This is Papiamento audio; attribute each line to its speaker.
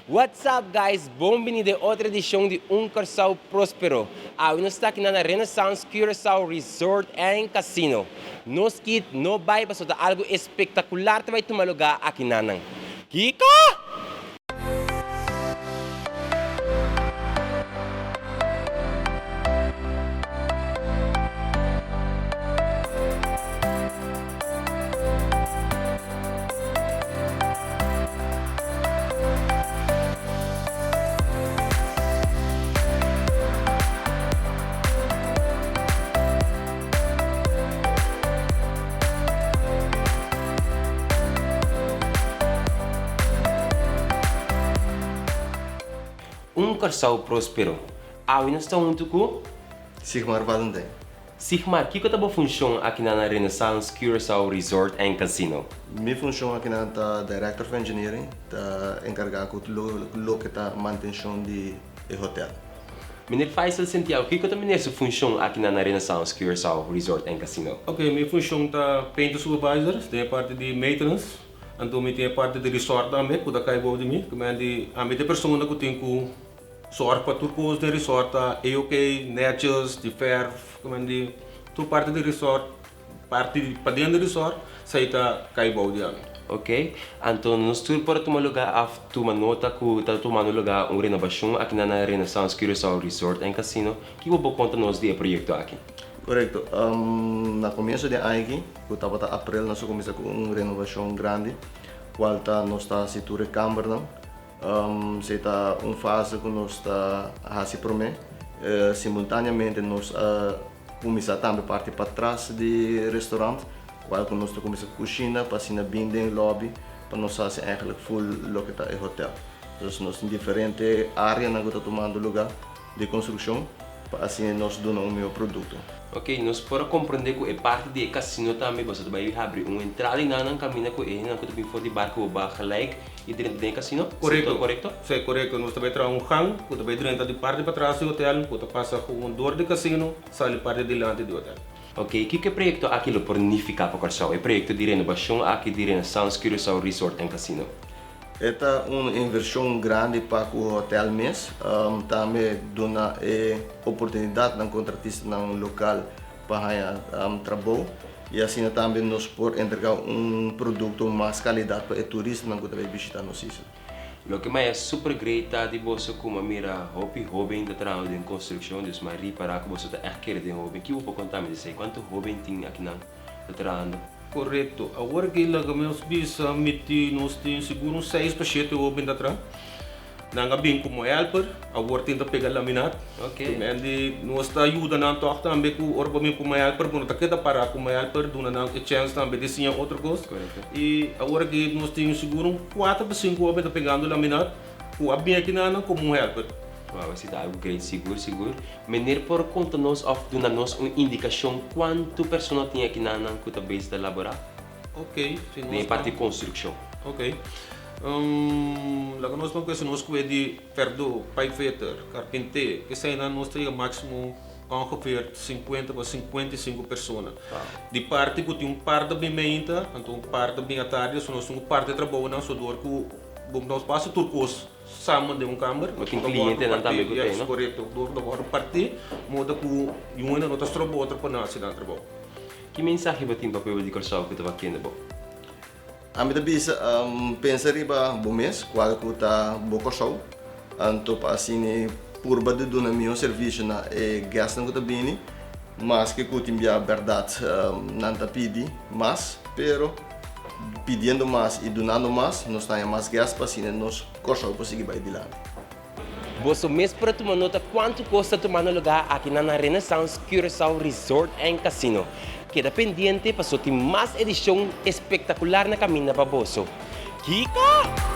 Speaker 1: What's up guys, bon bini den otro edicion di Un Corsou Prospero. Awe nos ta aki na Renaissance Curaçao Resort and Casino. No skit, no bai pasobra ta algo espectacular ta bai tuma lugar aki nanan. Kiko? Un Kòrsou próspero. Awe nos ta huntu ku.
Speaker 2: Sigmar Valentijn.
Speaker 1: Sigmar, kiko ta bo funshon akinan na Renaissance Curaçao Resort and Casino?
Speaker 2: Mi funshon akinan ta Director of Engineering, ta enkargá ku loke ta mantenshon di e hotel.
Speaker 1: Meneer Faisal Santiago, kiko ta meneer su funshon akinan na Renaissance Curaçao Resort and Casino?
Speaker 3: Ok, mi funshon ta Painter Supervisor den e parti di maintenance, anto mi tin e parti di resort tambe ku ta kai bou di mi, ku men di ami ta e persona ku tin ku Zorg pa tur kos den resort ta A-ok, netjes, di verf, ku men di tur parti di resort, parti di paden di resort, esei ta kai bou di ami.
Speaker 1: Ok, anto nos tur por a tuma lugar af tuma nota ku ta tumando lugar un renobashon aki na na Renaissance Curaçao Resort and Casino. Kiko bo konta nos di e proyekto aki?
Speaker 2: Korekto. Na komienso di e aña aki, ku tabata aprel, nos a kuminsá ku un renobashon grandi, kual ta nos ta hasi tur e kambernan. Esei ta un fase ku nos ta hasi promé. Simultaneamente nos a kuminsá tambe parti patras di restaurant, kual ku nos ta kuminsá kushina pa asina bin den lobby pa nos hasi eigenlijk full loke ta e hotel. Dus nos tin diferente areanan ku ta tumando lugá di konstrukshon pa asina nos duna un mihó produkto.
Speaker 1: Ok, nos por a komprondé ku e parti di e kasino tambe boso ta bai habri un entrada i nan nan kaminda ku e hendenan ku ta bin for di barko bo baha gelijk i drenta den e kasino?
Speaker 3: Korekto.
Speaker 1: Korekto?
Speaker 3: Sí, korekto. Nos ta bai traha un gang ku ta bai drenta di parti patras di hotel ku ta pasa gewoon dor di kasino sali parti dilanti di hotel.
Speaker 1: Ok, kiko e proyekto aki lo por nifiká pa Kòrsou, e proyekto di renobashon aki di Renaissance Curaçao Resort and Casino?
Speaker 2: E ta un invershon grandi pa ku hotel mes. Tambe duna e oportunidat nan kontratistanan lokal pa haña trabou i asina tambe nos por entrega un produkto mas kalidat pa e turistanan ku ta bai bishita nos isla.
Speaker 1: Loke maya super great ta di boso ku mi a mira hopi hoben ta trahando den konstrukshon, dus mi a ripará ku boso ta ègt kere den hoben. Ki bo por konta mi di esei? Kuantu hoben tin akinan ta trahando?
Speaker 3: Korekto. Awor ki laga nos bisa mi tin nos tin sigur un seis pa shete hoben ta traha. Nan a bin komo helper, awor tin ta pega laminat.
Speaker 1: Ok.
Speaker 3: Men di nos ta yuda nan tòg tambe ku ora bo bin komo helper bo no ta keda pará komo helper, duna nan e chèns tambe di siña otro kos.
Speaker 1: Korekto.
Speaker 3: I awor ki nos tin sigur un kuater pa sinku hoben ta pegando laminat ku a bin aki nan komo un helper.
Speaker 1: Wou, esei ta algu great, sigur sigur. Meneer por konta nos òf duna nos un indikashon kuantu persona tin aki nan ku ta bezig ta laborá?
Speaker 3: Ok, si nos
Speaker 1: Den e parti konstrukshon.
Speaker 3: Ok. Laga nos ban kuesta nos kue di ferdó, pijpfitter, karpinté, eseinan nos ta yega máksimo ongeveer sinkuenta pa 55 persona. Di parti ku tin un par ta bin meinta, anto un par ta bin atardi, so nos tin ku parti e trabounan so dor ku bo nos pasa tur kos. Samen den un kamber.
Speaker 1: Bo tin clientenan tambe cu
Speaker 3: tei, no? Corecto. Door ta wordo parti, moda cu un hende no ta stroba otro pa nan haci nan trabou.
Speaker 1: Ki mensahe bo tin pa pueblo di Corsou cu ta wakiendo bo?
Speaker 2: Ami ta bisa, pensa riba bo mes, cual cu ta bo Corsou, anto pa asina purba di duna miho servicio na e guestnan cu ta bini, maske cu tin bia berdad nan ta pidi mas, pero. Pidiendo mas i dunando mas, nos ta haña mas guest pa asina nos Kòrsou por sigui bai dilanti.
Speaker 1: Boso mes por a tuma nota kuantu kos ta tumando lugá aki na na Renaissance Curaçao Resort and Casino. Keda pendiente paso tin mas edishon espektakular na kaminda pa boso. Kiko?